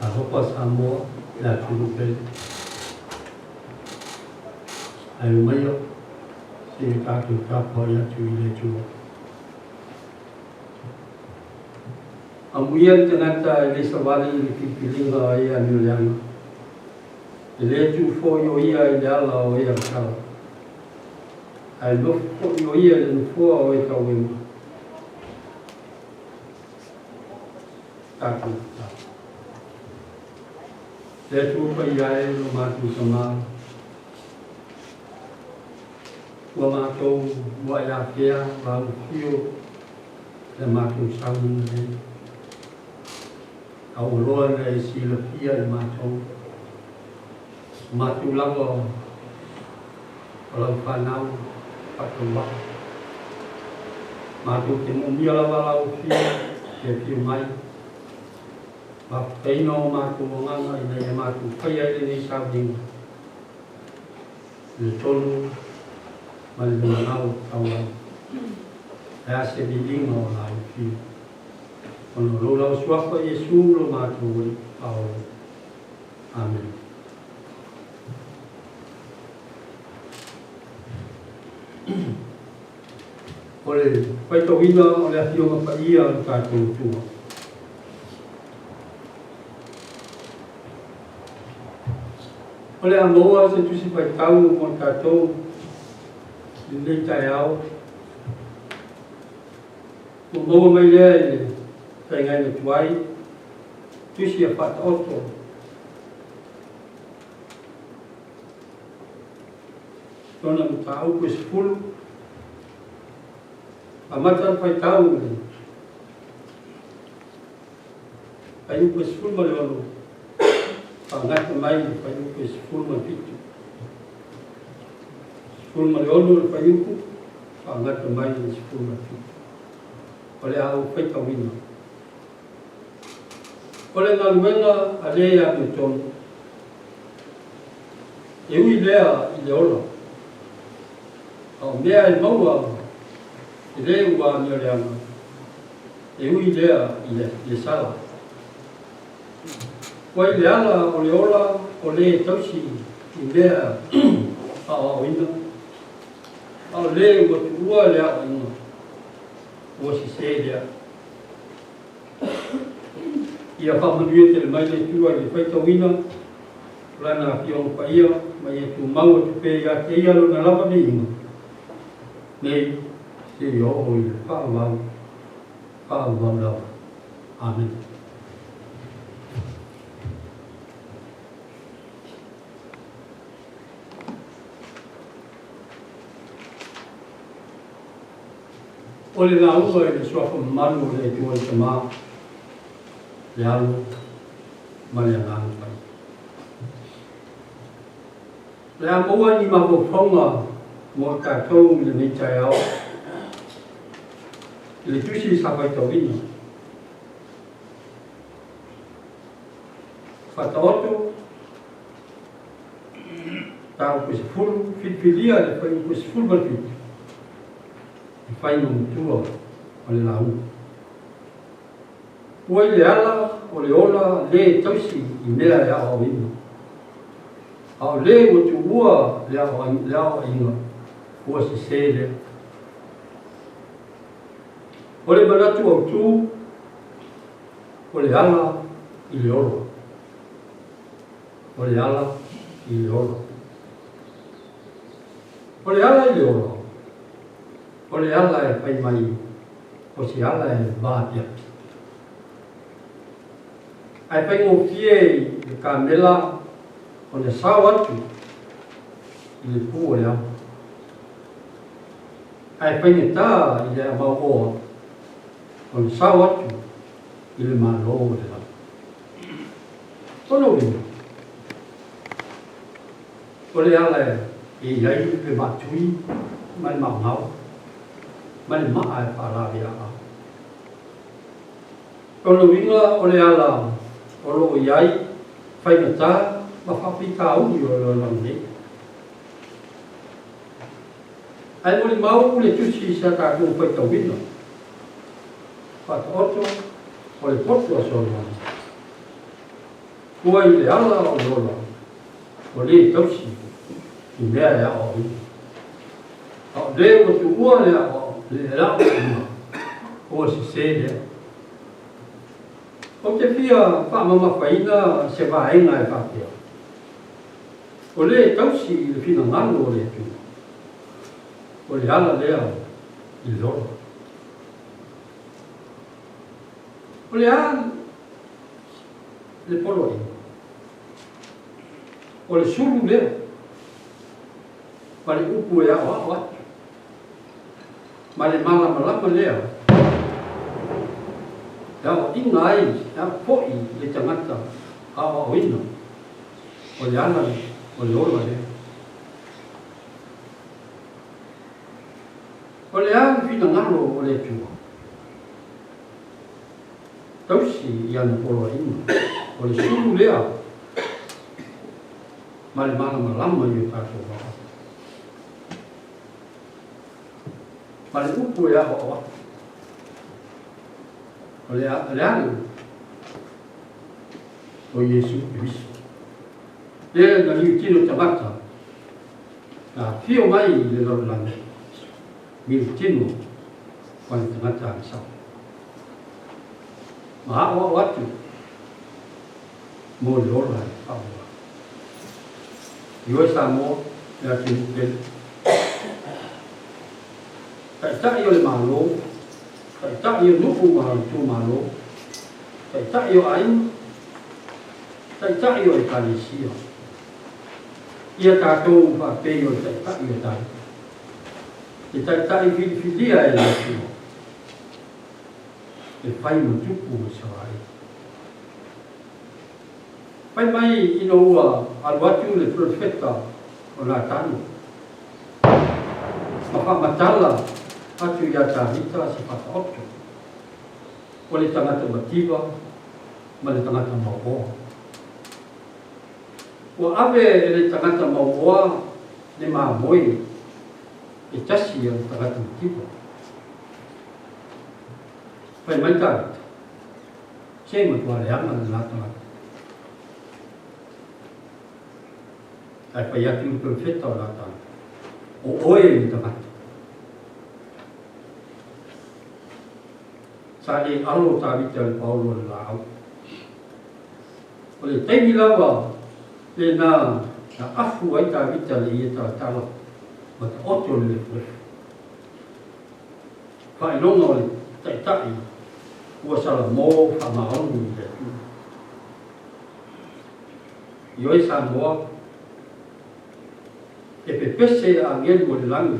Talofa Samoa le atunuu pele. Ae omaia se i tatou tapuai atu i le Atua. Amuia le tagata e le savali i le filifiliga a e amioleaga, e le tu foi o ia i le ala o e autala, ae nofo foi o ia i le nofoa o e tauema. Tatou tatalo. Le Atua paia e lo matou Tama, ua matou muai afea ma alofio le matou sauniga nei. A ua loa ina e silafia i matou, o matou lava o lau fanau faatauvaa. Matou te moomia lava lau afio e afio mai, mafutaina o matou agaga ina ia matou faia ai lenei sauniga i le tonu ma le lumanao tatau ai. E a se viiga o lau afio, ona o lou lava suafa Iesu lo matou Alii Paolo. Amene. O le faitauina o le Afioga Paia a lo tatou Atua. O le a maua se tusi faitau mo tatou i lenei taeao. Ua maua mai lea i le feagaiga tuai, tusi a Faataoto. Lona mataupu e 10, amata le faitau i le fuaiupu e 16, faagata mai i le fuaiupu e 17. 16 le fuaiupu, faagata mai i le 17. O le a ou faitauina. O le galuega a le amiotonu, e ui lea i le ola, a o mea e maua e le ua amioleaga, e ui lea i le sala. Ua i le ala o le ola o le tausi i mea aoaoina, a o le ua tuua le aoaoina, ua sese lea. Ia faamanuia tele mai le Atua i le faitauina o Lana Afioga Paia ma ia tumau atu pea ia te Ia Lona lava viiga nei seia oo i le faavavau, faavavau lava. Amene. O le lauga i le Suafa mamalu o le Atua le Tama, le Alo ma le Agaga Paia. O le a maua ni mafaufauga mo tatou i lenei taeao i le tusi sa faitauina. Faataoto mataupu e 10, filifilia le fuaiupu e 17 e fai ma matua o le lauga. Ua i le ala o le ola lē tausi i mea e aoaoina, a o lē ua tuua le aoaiga, ua sesē lea. O le manatu autū, o le ala i le ola. O le ala i le ola. O le ala i le ola, o le ala e fai mai o se ala e vaapiapi. Ae faigofie i le kamela ona sao atu i le pu o le ava. Ae faigata i le amauoa ona sao atu i le Malo o le lagi. O lona uiga, o le ala e i ai le maatui ma le maogao ma le maa e faalaveaa. O lona uiga o le ala o lo o i ai faigata ma faafitauli o le lalolagi nei. Ae molimau le tusi sa tatou faitauina, Faataoto o le poto a Solomona, Ua i le ala o le ola, o lē tausi i mea e aoaoina. A o lē ua tuua le aoaoina, ua sese lea. Ou te fia faamamafaina se vaega e faapea, O lē tausi i le finagalo o le Atua, o le ala lea i le ola. O le a le poloaiga? O le sulu lea ma le upu e aoao atu, ma le malamalama lea e aoaʻina ai, e aoao'i le tagata aoaoina, o le ala o le ola lea. O le a le finagalo o le Atua? Tausi i ana poloaiga, o le sulu lea ma le malamalama i o tatou vaai. Ma le upu e aoao atu, o le a, le a le upu? O Iesu Keriso. Lea na liutino tagata, na afio mai i le lalolagi, milutino ma le tagata agasala. Ma aoao atu mo le ola e faaauau. I oe Samoa, le atunuu pele. Taitai o le Malo, taitai o nuu ma itumalo, taitai o aiga, taitai o Ekalesia. Ia tatou faapei o le taitai o Tavita, le taitai filifilia e le Atua e fai ma tupu o Isaraelu. Fai mai ina ua alu atu le perofeta o Natana ma faamatala atu iā Tavita se faataoto o le tagata mativa ma le tagata mauoa. Ua ave e le tagata mauoa le mamoe e tasi a le tagata mativa. Fai mai Tavita, Se matua leaga lena tagata. Ae fai atu le perofeta o Natana, O oe le tagata. Sa le alo Tavita i le paolo o le laau. O le taimi lava lena na afu ai Tavita le ia talatala ma taoto le lefulefu. Faailoga o le Taitai ua salamo faamaoni i le Atua. I oe Samoa, e pepese agelu o le lagi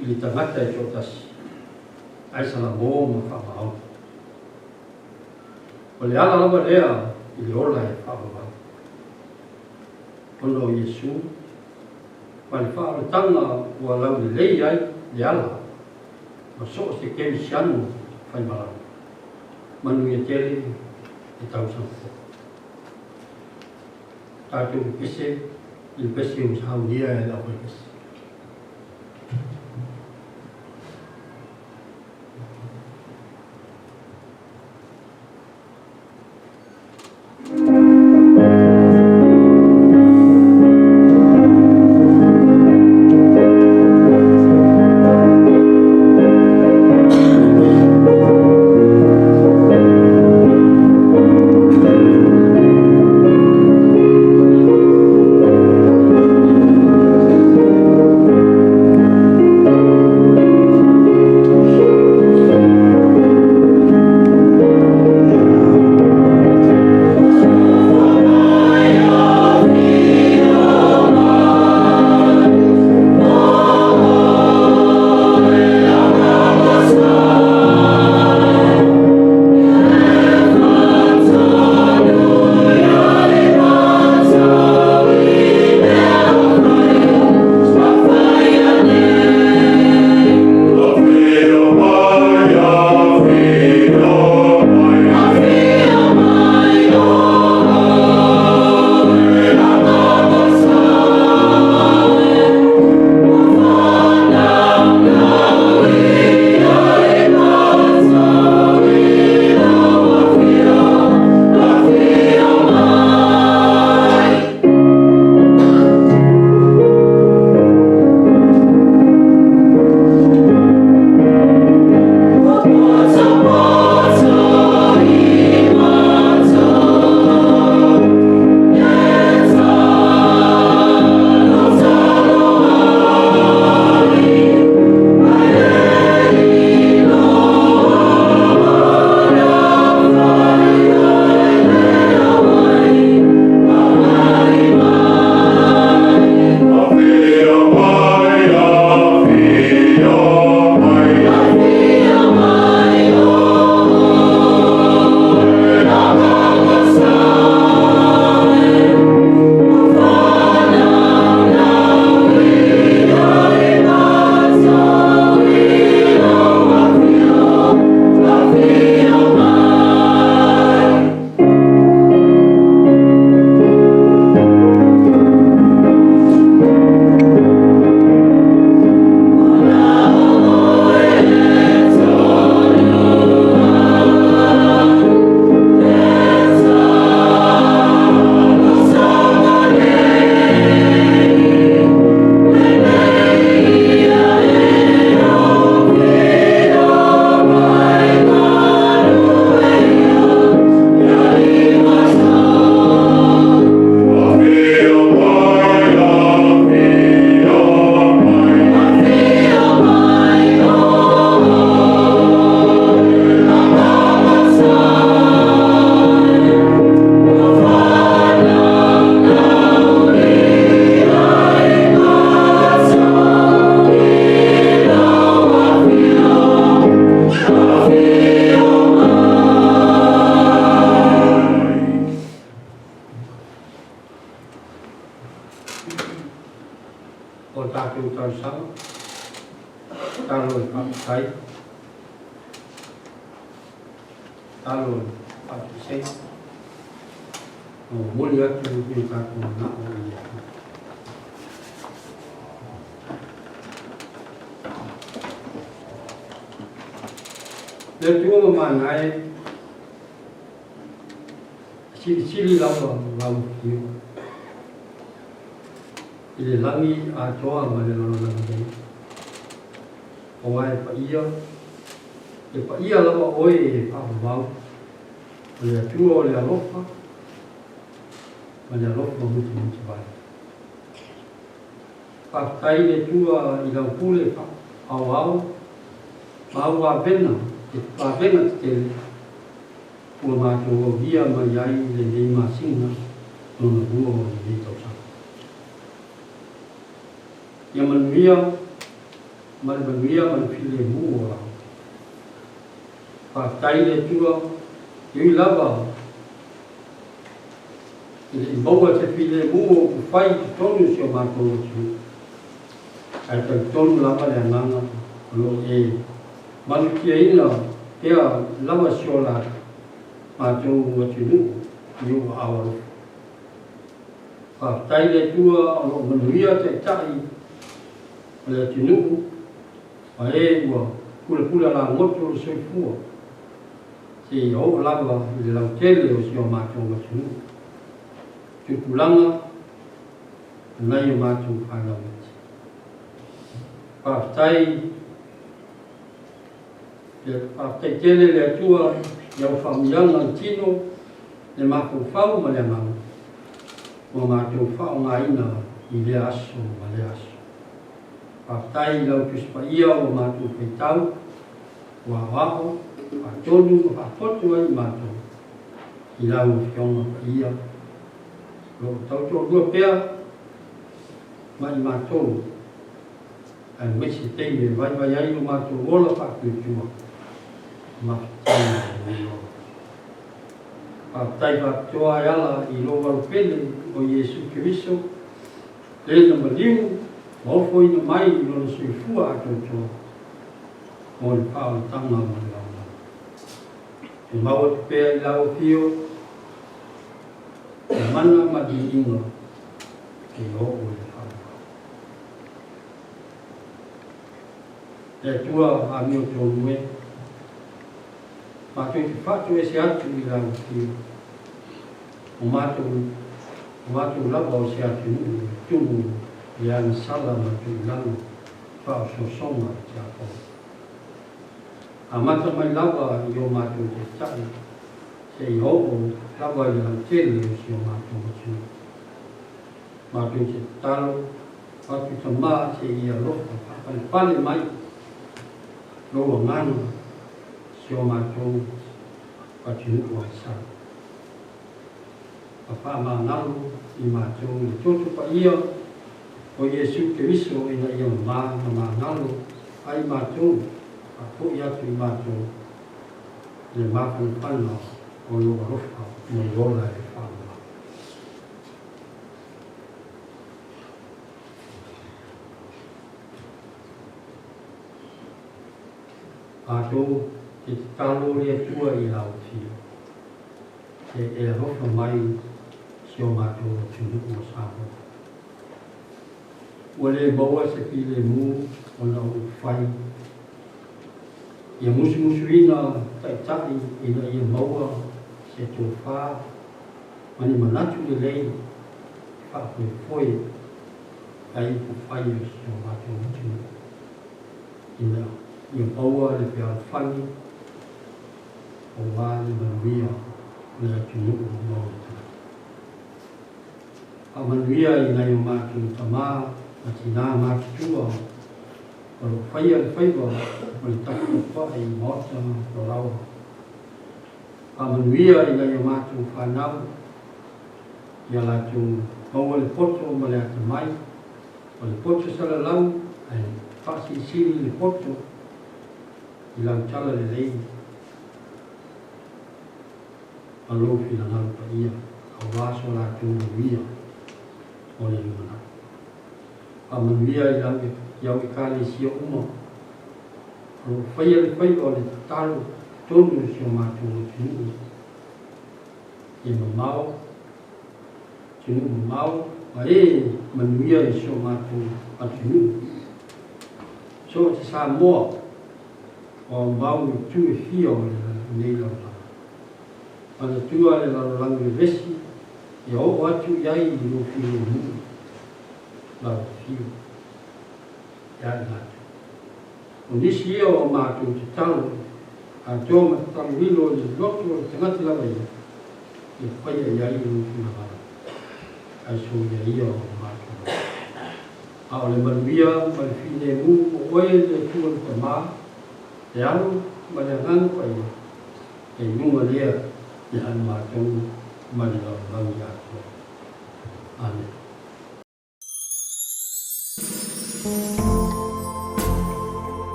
i le tagata e toatasi, ae salamo ma faamaoni. O le ala lava lea i le ola e faavavau. Ona o Iesu, ma le faaolataga ua laulelei ai le ala ma so o se kerisiano faimalaga. Manuia tele le tausaga fou. Tatou pepese i le pese ua saunia e le aufaipese. Faafetai. Tatalo i le faatuisega. Ma momoli atu ni o tatou manao i le Atua. Le Atua mamana e, e silisili lava lau afio i le lagi atoa ma le lalolagi nei. Aua e paia, e paia lava oe e faavavau, o le Atua o le alofa ma le alofa mutimutivae. Faafetai i le Atua i lau pule faaauau ma au vavena, vavena tetele ua matou aulia mai ai i lenei masina lona lua o lenei tausaga. Ia manuia ma le manuia ma le filemu o lau. Faafetai i le Atua, e ui lava e le i maua se filemu o upufai i totonu o si o matou atunuu, ae talitonu lava le agaga o lo o e malutiaina pea lava si o la matou atunuu i ou aao alofa. Faafetai i le Atua o lo o manuia Taitai o le atunuu ma e ua pulapula lagoto le soifua seia oo lava i le lautele o si o matou atunuu, tupulaga ma nai o matou fanau iti. Faafetai Faafetai tele le Atua i au faamanuiaga i le tino, le mafaufau ma le agaga ua matou faaaogaina i lea aso ma lea aso. Faafetai i lau Tusi Paia ua matou faitau, ua aoao, faatonu ma faapoto ai i matou i lau Afioga Paia o lo o tautoalua pea ma i matou aemaise taimi e vaivai ai lo matou ola faatuatua mafatiaga i lenei ola. Faafetai faapitoa e ala i lou alo pele o Iesu Keriso, le na maliu ma ofoina mai i lona soifua atoatoa mo le faaolataga ma le lalolagi. E mau atu pea i lau afio le mana ma le viiga e oo i le faavavau. Le Atua amiotonu e, matou te faatoese atu i lau afio, o matou, o matou lava o se atunuu e tumu i le agasala ma le tuilalo faaosoosoga i tiakono. Amata mai lava i o matou taitai seia oo lava i le lautele o si o matou atunuu. Matou te tatalo atu tama se i alofa faapalepale mai lou agaga si o matou atunuu agasala. Ma faamagalo i matou le toto paia o Iesu Keriso ina ia mama ma magalo ai matou faafoi atu i matou le mafanafana o lou alofa mo le ola e faamama. Matou te tatalo le Atua i lau Afio, e e alofa mai si o matou atunuu o Samoa. Ua le maua se filemu ona o upufai, ia musumusuina taitai ina ia maua se tofa ma ni manatu lelei e faafoefoe ai upufai o si o matou atunuu ina ia maua le fealofani aua le manuia o le atunuu ma ona tagata. Faamanuia i nai o matou tama ma tinā matutua o lo o faia le faiva o le taputapuai i maota o laoa. Faamanuia i nai o matou fanau ia latou maua le poto ma le atamai, o le poto salalau ae faasilisili le poto i lau tala lelei ma lou finagalo paia aua so latou manuia mo le lumanai. Faamanuia i au Ekalesia uma. O lo o faia le faiva o le tatalo i totonu o si o matou atunuu e mamao, atunuu mamao ma e manuia i si o matou atunuu. So o se Samoa o aumau i itu e fia o lenei lalolagi. Manatua le lalolagi vevesi ia oo atu i ai i lou filemu lau afio ia i latou. O nisi ia o a matou tatalo atoa ma tatalo lilo i le loto o le tagata lava ia, ia faia i ai lou finagalo, ae soia ia o matou loto. A o le manuia ma le filemu o oe le Atua le Tama, le Alo ma le Agaga Paia, e i luga lea ia matou ma le lalolagi atoa. Amene.